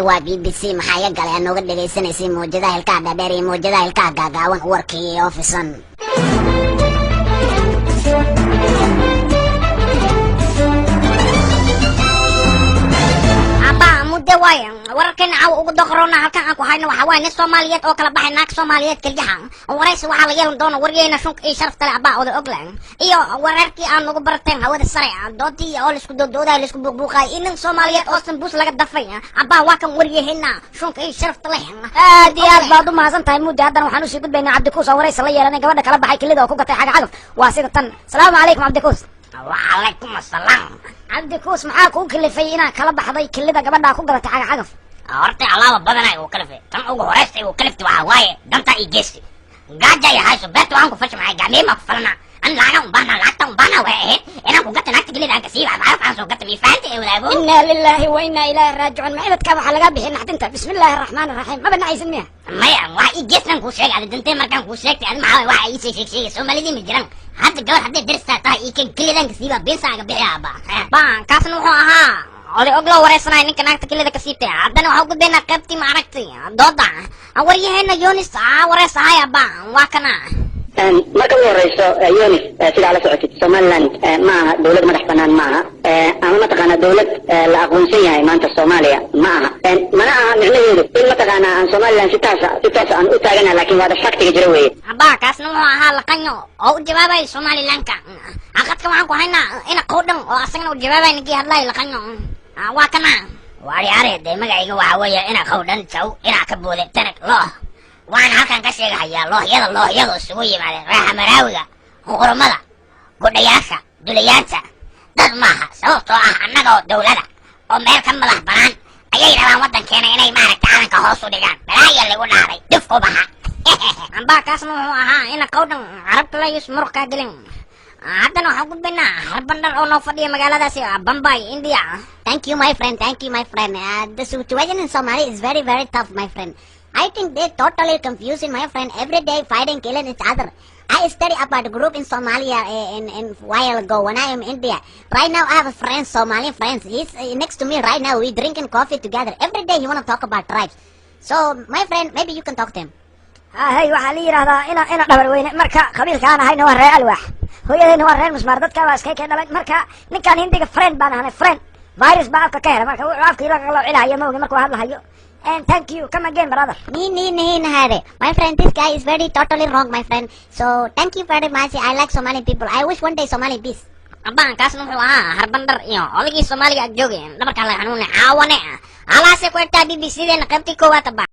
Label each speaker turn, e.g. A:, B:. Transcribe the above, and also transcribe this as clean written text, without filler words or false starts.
A: Waa BBC maxaa iga galay? Aa nooga dhagaysanaysay mawjadaha ilkaha dhaadheer iyo mawjadaha ilkaha gaagaaban. Warkii oo fisan.
B: Abba, muddo waaye wararkeena caawa ugu doqorona. Halkan aan ku hayno waxaa waaye nin Soomaaliyeed oo kala baxay naag Soomaaliyeed keliyaha. Waraysi waxaa la yeelan doona wariyeyna shunka iyo sharafta leh, abba oda ogle, iyo wararkii aan nagu barteen hawada sare, doodii oo laisku doodoodayo, laisku buuqbuuqayo, iyo nin Soomaaliyeed oo sambuus laga dafay. Abba, waa kan wariyaheenna shunka iyo sharafta leh.
C: Aad iyo aad baad u mahadsan tahay, Muddi. Haddana waxaan usii gudbaynaa Cabdikuus oo waraysi la yeelanay gabadha kala baxay kilida oo ku gatay xaga cagaf. Waa sida tan. Asalaamu calaykum, Cabdikuus.
B: Wacalaykum asalaam.
C: Cabdikuus, maxaa kuu kalifay inaad kala baxday kilida gabadhaa ku gadatay xaga cagaf?
B: Horta alaaba badanaa igu kalifay. Tan ugu horeysta igu kalifti waxaa waaye danta iyo geesti gaaja iyo hayso. Beerta waxaan ku fashi maxay gacmihii ku falana an lacaga un baahna, lacagta un baahna waxay ahayd inaan ku gata naagta gelida aan kasiiba cagaf aan soo gata. Mi fahanti ee wadaago?
C: Inaa lilaahi wa inaa ilaahi raajicuun. Maxidadka waxaa lagaa bixiyay naxdinta. Bismi illaahi araxmaan araxiim. Maba nacaysan miya?
B: Maya, waa ii geestan kuu sheegay. Adi dantee markaan kuu sheegtay, adi maxaa waxa ii sheeg sheegay? Soomaalidii ma jiran hadda gabar hadday daristaa tahay ii kan kelidan kasiiba beensa aga bixiya, abba. Ba, kaasna wuxuu ahaa oday ogloo wareysanaya ninka naagta kelida ka siibtay. Haddana waxaa u gudbaynaa qaybtii, ma aragtay, dooda. Waryaheena Yonis aa wareys ahay, abba, waa kana.
D: Marka ugu horeyso, Yonis, sidaa la socotid, Somaliland ma aha dowlad madax banaan, ma aha ama mataqaanaa dowlad la aqoonsan yahay maanta Soomaaliya ma aha. Mana aha micnaheedu in mataqaanaa aan Somaliland si toosa aan u taaganaha, laakiin waa faktiga jira weeye.
B: Abba, kaasna wuxuu ahaa Laqanyo oo u jawaabay Somalilandka. Aqadka waxaan ku haynaa ina qowdhan oo asagana u jawaabay ninkii hadlay Laqanyo. Waa kana. Waari dee, magacayga waxaa weeye ina qowdhan jaw inaa ka boode tanag looh. Waxaan halkan ka sheegahayaa loohyada, loohyadu isugu yimaadeen raaxa maraawiga, qurmada, gudhayaasha, dulayaanta dad maaha, sababtoo ah annagoo dowlada oo meel ka madax banaan ayay rabaan waddankeena inay maaragta calanka hoos u dhigaan. Balaaya lagu dhaaray dufku baxa. Amba, kaasna wuxuu ahaa ina qowdhan carabta la yus muruq kaa gelin. Haddana waxaan gudbaynaa Harbandhar oo noo fadhiya magaaladaasi Bombay, India.
A: Thank you, my friend. Thank you, my friend. The situation in Somalia is very, very tough, my friend. I think they totally confusing, my friend. Every day fighting, killing each other. I study about a group in Somalia in while ago when I am in India. Right now, I have a friend, Somalian friends. He's next to me right now. We drinking coffee together. Every day he wanna talk about tribes. So, my friend, maybe you can talk to him.
C: Hay, waxaa la yidhaahdaa ina dhabar weyne. Marka qabiilkaan ahayna waa reer alwaax, hooyadayna waa reer musmaar, dadkaa waa iskay kee dhalay. Marka ninkaan Hindiga friend baan ahanay. Friend virus baa afka ka helay. Marka wuxuu afka ila qaloocinhayo ma ogi markuu hadlahayo. And thank you, come again, brother.
A: Me, me, me, Nahare. My friend, this guy is very totally wrong, my friend. So, thank you very much. I like Somali people. I wish one day Somali peace.
B: Abaan, kaasna wuxuu ahaa Harbandhar iyo odagii Soomaaliga ag joogay dhabarkaan laga xanuunay caawane. Halaasay ku egtaa BBC deena qaybtii koowaad, abaa.